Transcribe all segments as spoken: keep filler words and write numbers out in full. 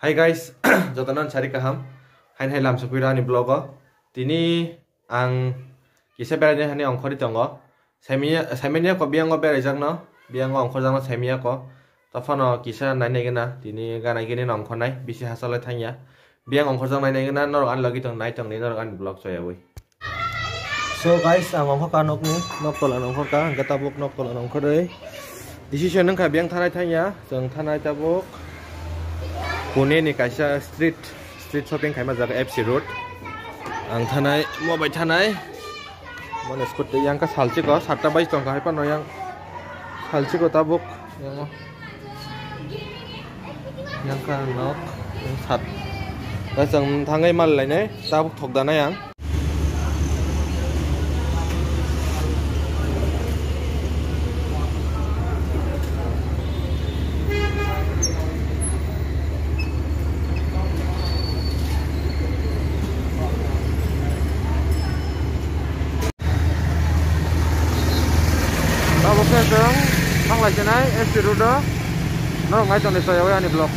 Hi guys, jotono sari kaham. Hain hai lam sokphi ani vlog o. Tini ang kisa berai nai hani ongkhorwi tongo. Saimanya, saimanya ko biyango berai jakno, biyango ongkhor jakno saimanya ko. Tophano kisa nai nai gana, tini gana gini no ongkhor nai, bisi hachal lai thangya. Biyang ongkhor jak nai nai gana, norok ani logi tong nai tong ni, norok ani vlog choyawi. So guys, ang ongkhor ka nokni, nok tola ongkhor ka, hingke tabuk nok tola ongkhorwi. Decision wngkha biyang thanai thangya, chwng thanai tabuk Pune ni kaisa street, street shopping khaima jaga F C Road. Ang thanai, mo bai thanai, mone scooty yang ka salchiko, satta bai tongkha hai pano yang salchiko tabuk, yang o. Yang ka nok, yang sat. Bai chwng thangwi mal lainai, tabuk thok danai ang. Tabuk khe chwng thanglai chinai F C Road o. Norok nai tongni choyawi ani vlog.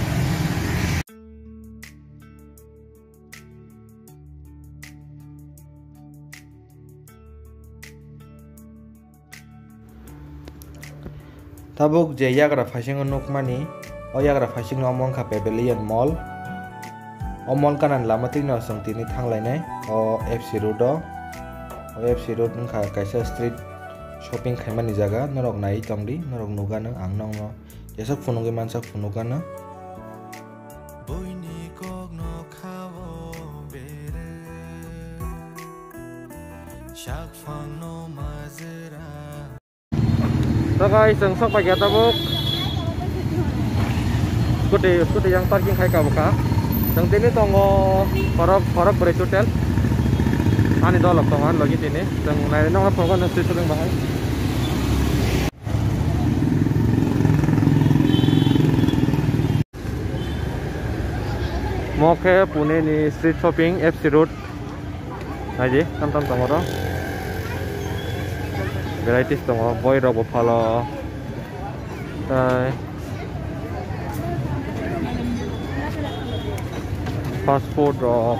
Tabuk je yagra phaisingo nukmani, o yagra phaisingo omo wngkha Pavilion Mall. O mall kanani lama twino chwng tini thanglainai o F C Road o. O F C Road wngkha kaisa street shopping khaimani jaga, norok nai tongdi, norok nukgano ang nokno jesok phunugwi mansak phunukgano. Buini kokno khao bere, sakphangno majra. So guys, chwng sok paikha tabuk. Scooty, scooty yang parking khai kabukha. Chwng tini tongo khorok, khorok bwrwi total. Ani dolok tongo ani logi tini. Chwng nai nokno phunukgo nw swi swrwng bahai. Mo khe Pune ni street shopping F C Road. Naidi, tam tam tongo oro. Varieties tongo, boi rok bo phalo. Tai fast food rok.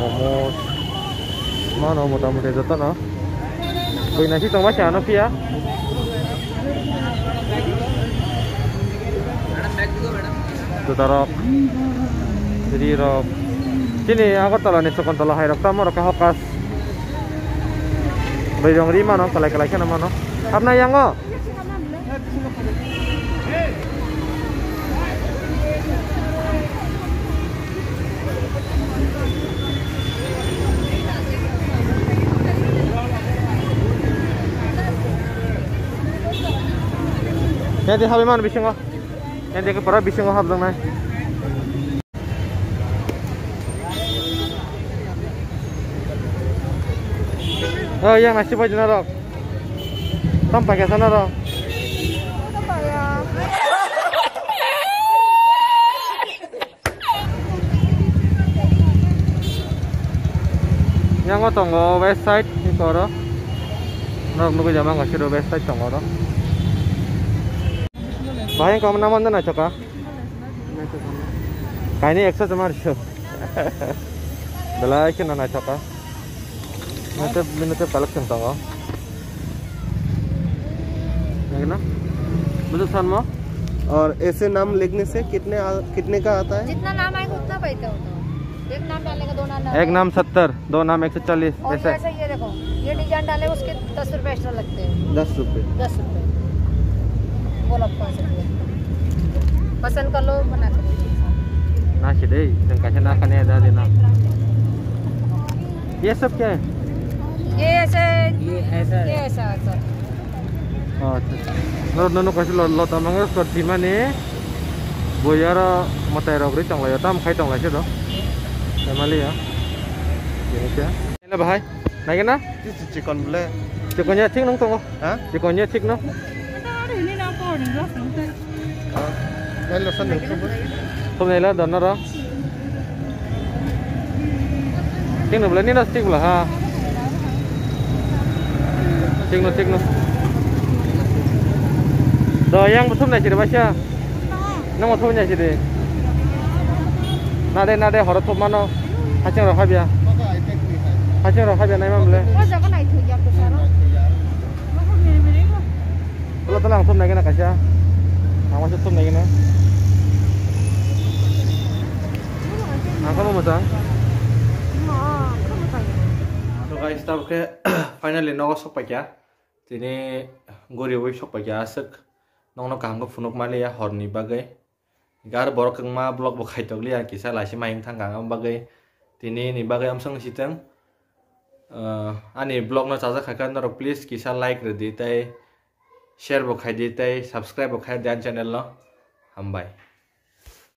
Momos. Mano mota moti jotono. Koi nasi tongma se ano phiya. Juta rok, ri rok. Chini Agartala ni Sakuntala hai rok tamo rok ka hokas. Bai rong ri mano, kalai kalai kheno mano. Apna yango? Nanti habi man bisingo. Nanti ke pura bisingo hap dong nai. Oh, yang nasi pai jana rok. Tam pakai sana rok. Yang o tongo west side ni koro. Norok nugui jama ngasiro west side tongo oro. Bahai kom naman na choka. Kaini ekso chama riso. Belai kheno naithoka. Minute, minute collection tongo. Nagina? Bujo sanmo? और ऐसे नाम लिखने से कितने आ, कितने का आता है? जितना नाम आएगा उतना पैसा होता है। एक नाम डालेगा, दो नाम डालेगा। एक नाम सत्तर, दो नाम एक सौ चालीस, और ऐसे। ये ऐसा, ये देखो, ये डिजाइन डाले, उसके दस रुपए एक्स्ट्रा लगते हैं। दस रुपए। दस रुपए। बोलो, आप कौन सा चाहिए? पसंद कर लो, बना के दे दो। Na si dei, jeng kaisa na kane da de na. ये सब क्या है? ये ऐसे, ये ऐसा है। ये ऐसा, ऐसा। Acha. Noro nono kaisa lo, lota mango sor timani. Boyaro motai rok ri tonglaio, tam khai tonglaise do. Emaliya. Ini kya? Hello bahai. Naikhe na? Chicken bole. Chicken ya thik nung tongo. Ha? Chicken ya thik no. Hello sir, nung tongo. Tum nela donna ro. Thik no bole, nino thik bole ha. Thik no, thik no. To yang bo thum nai siri baisa. Nang bo thum nai siri. Nade nade horo thum mano. Haching rok habya. Haching rok habya nai mamle. O jaga nai thuk ya to saro. Tala tala ang thum nai gana kaisa. Ang masa thum nai gana. Ang kamo masa. So guys, tabuk khe finally nogo sok paikya. Tini guriwi sok paikya aswk. Nokno kaham khe phunuk maliya horni bagwi. Gar borok kwbangma vlog bo khaitok liya kisa laisi maing thang kang bagwi. Tini ni bagwi amsong siteng. Ah, ani vlog no chajak khaikha norok please kisa like rwdi tei share bo khaidi tei subscribe bo khaidi ani channel no. Hambai.